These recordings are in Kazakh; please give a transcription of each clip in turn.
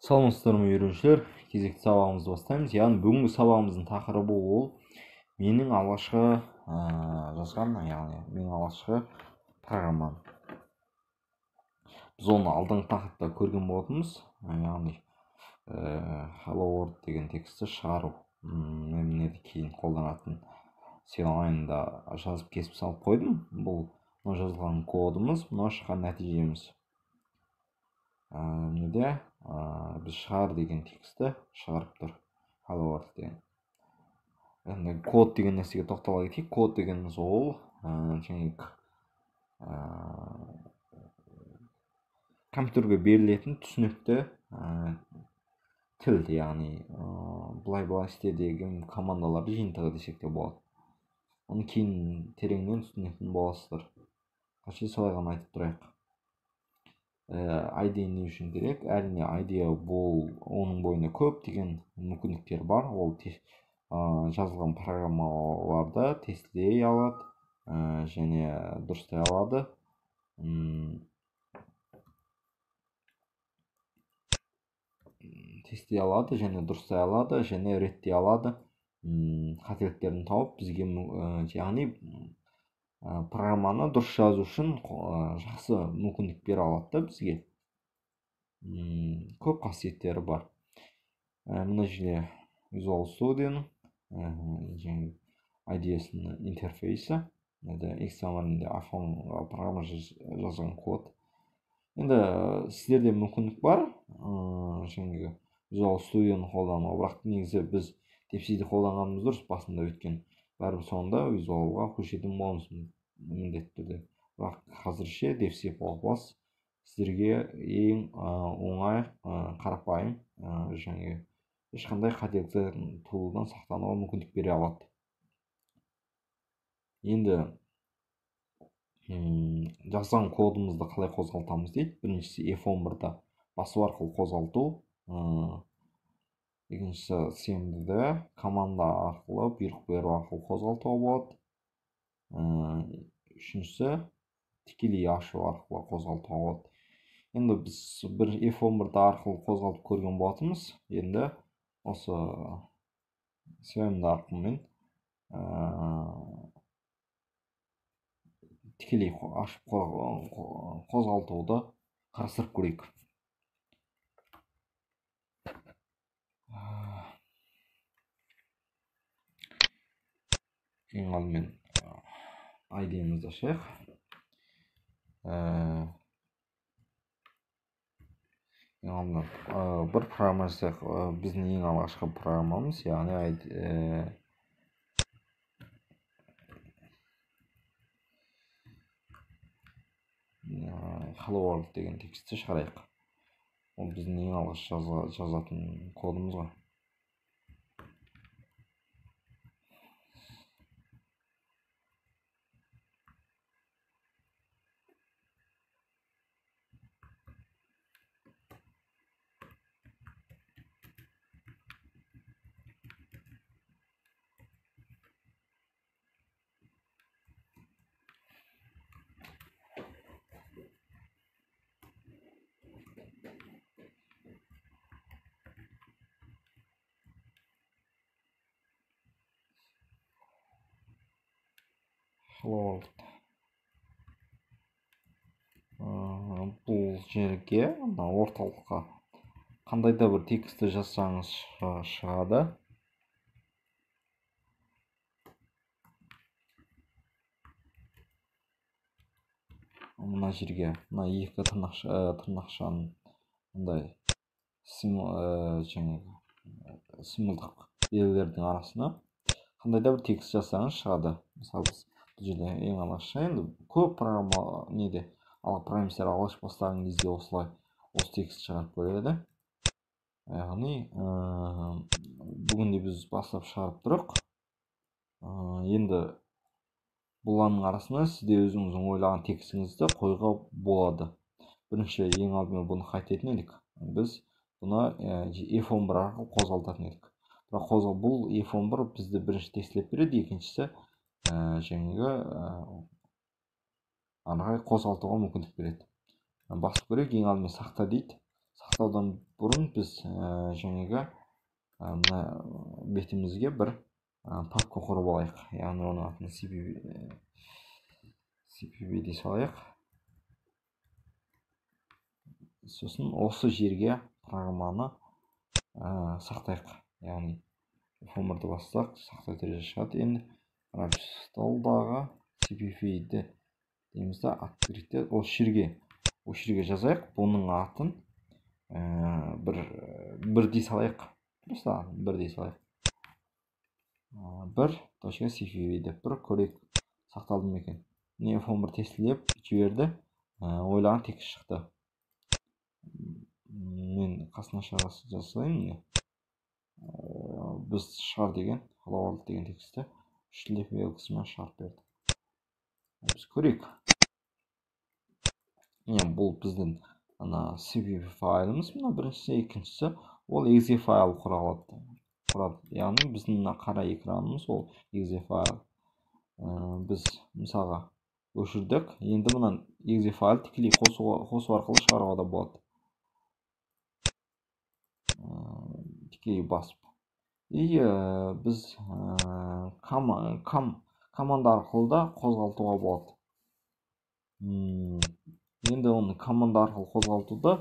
Саламатсыздар ма, үйренушілер? Кезекті сабағымызды бастаймыз. Яғни бүгінгі сабағымыздың тақырыбы ол менің алғашқы жазған, яғни менің алғашқы программам. Біз оны алдыңғы тақырыпта көрген болатынбыз. Яғни Hello World деген текстті шығару. Мен мына кейін қолданатын CLI-ында жазып кесіп салып қойдым. Бұл мына жазылған кодымыз, мына шыққан нәтижеміз. Неде біз шығар деген текстті шығарып тұр. Hello World деген. Енді код деген нәрсеге тоқтала кетейік. Код дегеніміз ол жаңағы компьютерге берілетін түсінікті тіл, яғни былай-былай істе деген командаларды жиынтығы десек те болады. Оны кейін тереңнен түсінетін боласыздар. Қашан солай ғана айтып тұрайық. IDE не үшін керек? Әрине, IDE бұл оның бойында көптеген мүмкіндіктер бар. Ол жазылған программаларды тестілей алады, және дұрыстай алады. Тестілей алады және дұрыстай алады және реттей алады. Қателіктерін тауып бізге, яғни программаны дұрыс жазу үшін жақсы мүмкіндік бере алады да бізге. Көп қасиеттері бар. Мына жерде Visual Studio-ның және IDE-сінің интерфейсі. Мына Xamarin-де iPhone-ға программа жазған код. Енді сіздерде мүмкіндік бар, жаңағы Visual Studio-ны қолдануға, бірақ негізі біз Dev-C-ді қолданғанымыз дұрыс басында, өйткені бәрібір соңында Visual-ға көшетін боламыз міндетті түрде. Бірақ қазірше Dev-C Plus сіздерге ең оңай, қарапайым, және ешқандай қателіктер туудан сақтануға мүмкіндік бере алады. Енді жазған кодымызды қалай қозғалтамыз дейді. Біріншісі F11-да басу арқылы қозғалту, екіншісі CMD-де команда арқылы бұйрық беру арқылы қозғалтуға болады, үшіншісі тікелей ашу арқылы қозғалтуға болады. Енді біз бір F11-да арқылы қозғалтып көрген болатынбыз. Енді осы CMD арқылымен тікелей ашып қозғалтуды қарастырып көрейік. Ең алдымен IDE-мізді ашайық. Ең алдымен бір программа жасайық. Біздің ең алғашқы программамыз, яғни Hello World деген текстті шығарайық. Ол біздің ең алғаш жазатын кодымыз ғой. Hello World. Бұл жерге, мына орталыққа қандай да бір текстті жазсаңыз шығады. Мына жерге, мына екі тырнақшаның мындай жаңағы символдық белгілердің арасына қандай да бір текст жазсаңыз шығады. Мысалы, біз бұл жерде ең алғашқы, енді көп программа неде, ал программистер алғаш бастаған кезде осылай осы текст шығарып көреді. Яғни бүгінде біз бастап шығарып тұрық. Енді бұлардың арасына сізде өзіңіздің ойлаған текстіңізді қоюға болады. Бірінші ең алдымен бұны қайтетін едік. Біз бұны F11 арқылы қозғалтатын едік. Бірақ бұл F11 бізді бірінші тестілеп береді, екіншісі жаңағы ары қарай қозғалтуға мүмкіндік береді. Басып көрейік, ең алдымен сақта дейді. Сақтаудан бұрын біз жаңағы мына бетімізге бір папка құрып алайық. Яғни оның атын CPP дей салайық. Сосын осы жерге программаны сақтайық. Яғни F11-ді бассақ, сақтай терезе шығады. Енді столдағы CPP-ді дейміз да, открытті осы жерге жазайық. Бұның атын бір дей салайық. Просто бір дей салайық. 1.cpp деп бір көрейік, сақталды ма екен. Міне F11 тестілеп жіберді, ойлаған текст шықты. Мен қасына жасайын. Міне біз шығар деген Hello World деген текстті үш тілдік белгісімен шығарып берді. Біз көрейік. Міне бұл біздің ана CPP файлымыз. Мына біріншісі, екіншісі ол exe файл құрады. Яғни біздің мына қара экранымыз ол exe файл. Біз мысалға өшірдік. Енді мына exe файл тікелей қосу арқылы шығаруға да болады. Тікелей басып. И біз команда арқылы да қозғалтуға болады. Енді оны команда арқылы қозғалтуды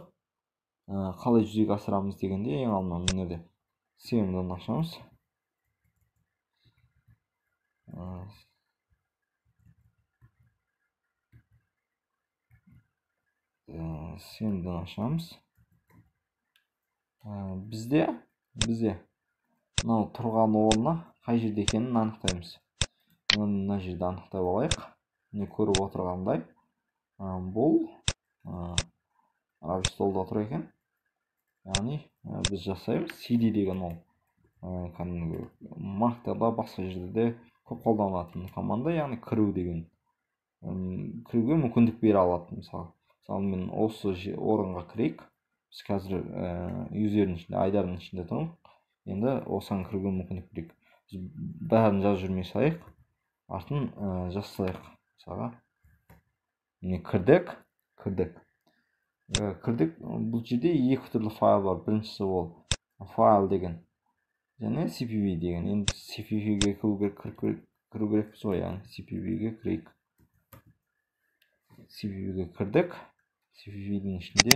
қалай жүзеге асырамыз дегенде, ең алдымен мына жерде CMD-ні ашамыз. CMD-ні ашамыз. Бізде мынау тұрған орны қай жерде екенін анықтаймыз. Мына жерде анықтап алайық. Міне көріп отырғандай, бұл рабочий столда тұр екен. Яғни біз жасаймыз CD деген ол кәдімгі Mac'та да басқа жерде де көп қолданылатын команда, яғни кіру деген, кіруге мүмкіндік бере алады. Мысалы мен осы орынға кірейік. Біз қазір юзердің ішінде, айдардың ішінде тұрмыз. Енді осыған кіруге мүмкіндік берейік. Біз бәрін жазып жүрмей салайық, артын жаза салайық. Мысалға міне кірдік. Бұл жерде екі түрлі файл бар. Біріншісі ол файл деген және CPP деген. Енді CPP-ге кіру керекпіз ғой, яғни CPP-ге кірейік. CPP-ге кірдік. CPP-дің ішінде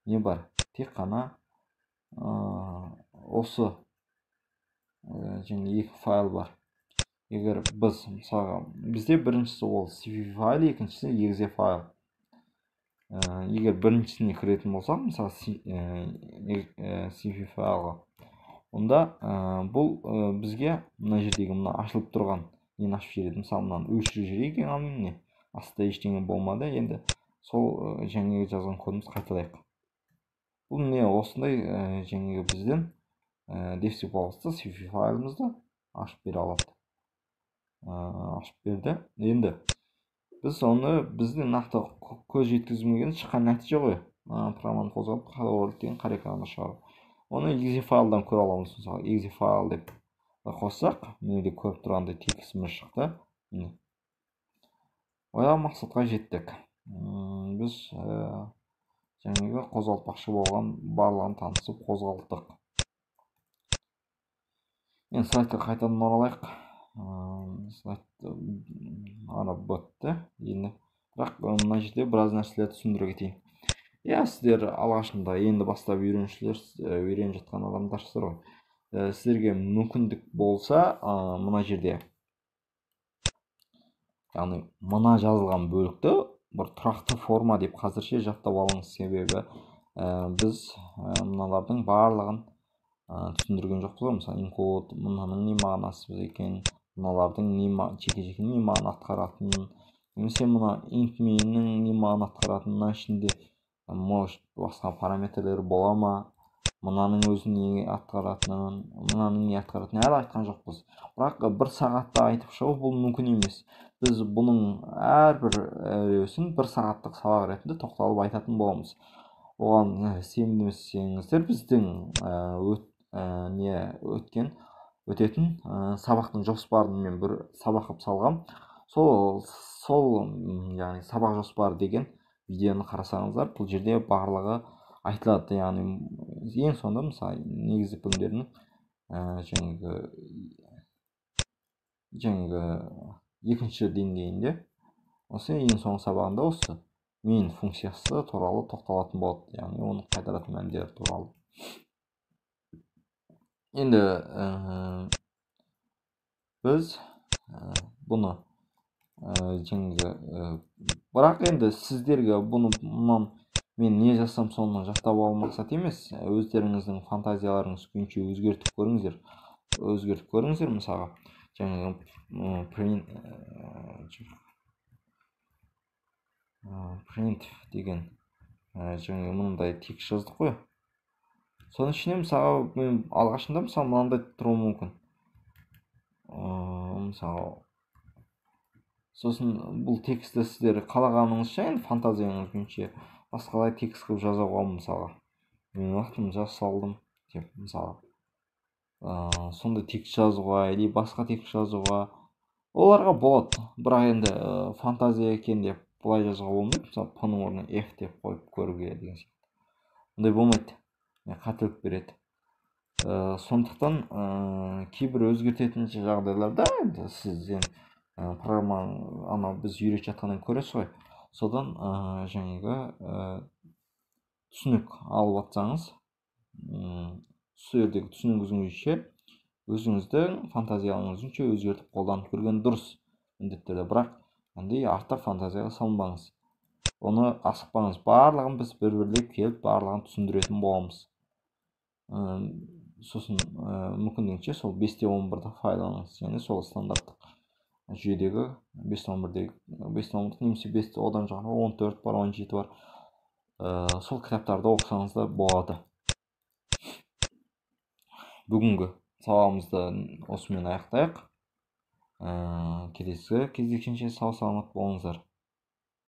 не бар? Тек қана осы және екі файл бар. Егер біз мысалға бізде біріншісі ол CPP файл, екіншісі exe файл. Егер біріншісіне кіретін болсақ, мысалы CPP файлға, онда бұл бізге мына жердегі мына ашылып тұрған нені ашып жібереді. Мысалы мынаны өшіріп жіберейік ең алдымен. Міне астында ештеңе болмады. Енді сол жаңағы жазған кодымызды қайталайық. Бұл міне осындай жаңағы бізден Dev-C++ CPP файлымызды ашып бере алады. Ашып берді. Енді біз оны біздің нақты көз жеткізмеген шыққан нәтиже ғой. Программаны қозғалып Hello World деген қара экранға шығару. Оны exe файлдан көре аламыз. Мысалы exe файл деп қоссақ, міне де көріп тұрғандай текстіміз шықты. Міне ойлаған мақсатқа жеттік. Біз жаңағы қозғалтпақшы болған барлығын танысып қозғалттық. Енді слайдқа қайтадан оралайық. Слайдты арап бітті. Енді бірақ мына жерде біраз нәрселерді түсіндіре кетейін. Иә, сіздер алғашында енді бастап үйренушілер, үйреніп жатқан адамдарсыздар ғой. Сіздерге мүмкіндік болса, мына жерде, яғни мына жазылған бөлікті бір тұрақты форма деп қазірше жаттап алыңыз. Себебі біз мыналардың барлығын түсіндірген жоқпыз ғой. Мысалы include мынаның не мағынасы екен, мыналардың не жеке-жеке не мағына атқаратынын, немесе мына int main-нің не мағына атқаратынын, мына ішінде может басқа параметрлер бола ма, мынаның өзін не атқаратынын, мынаның не атқаратынын әлі айтқан жоқпыз. Бірақ бір сағатта айтып шығу бұл мүмкін емес. Біз бұның әрбір үлесін бір сағаттық сабақ ретінде тоқталып айтатын боламыз. Оған сенбесеңіздер, біздің өтетін сабақтың жоспарын мен бір сабақ қылып салғам. Сол яғни сабақ жоспары деген видеоны қарасаңыздар, бұл жерде барлығы айтылады. Яғни ең соңында, мысалы, негізгі білімдердің жаңағы екінші деңгейінде, осы ең соңғы сабағында осы main функциясы туралы тоқталатын болады, яғни оның қайтаратын мәндері туралы. Енді біз бұны жаңағы бірақ енді сіздерге бұны мынаны мен не жазсам, соны жаттап алу мақсат емес. Өздеріңіздің фантазияларыңыз күйінше өзгертіп көріңіздер, өзгертіп көріңіздер. Мысалға, жаңағы print деген жаңағы мынандай текст жаздық қой. Соның ішіне, мысалға, мен алғашында, мысалы, мынандай тұруы мүмкін, мысалы. Сосын бұл текстті сіздер қалағаныңызша, енді фантазияңыз күйінше басқалай текст қылып жазуға, мысалға, «Мен уақытым жасалдым» деп, мысалы, сондай текст жазуға или басқа текст жазуға оларға болады. Бірақ енді фантазия екен деп былай жазуға болмайды. Мысалы, п ның орнына f деп қойып көруге деген сияқты, ондай болмайды, қателік береді. Сондықтан кейбір өзгертетін жағдайларда енді сіз енді программа анау біз үйретіп жатқаннан көресіз ғой, содан жаңағы түсінік алып жатсаңыз, сол жердегі түсінігіңізше, өзіңіздің фантазияңызынша өзгертіп қолданып көрген дұрыс міндетті түрде. Бірақ андай артық фантазияға салынбаңыз, оны асықпаңыз. Барлығын біз бір бірлеп келіп, барлығын түсіндіретін боламыз. Сосын мүмкіндігінше сол 5-те 11-ді пайдаланыңыз, яғни сол стандарттық жүйедегі 5-те 11-дегі, 5-те 11 немесе бес, одан жоғары 14 бар, 17 бар, сол кітаптарды оқысаңыз да болады. Бүгінгі сабағымызды осымен аяқтайық. Келесі кездескенше сау саламат болыңыздар.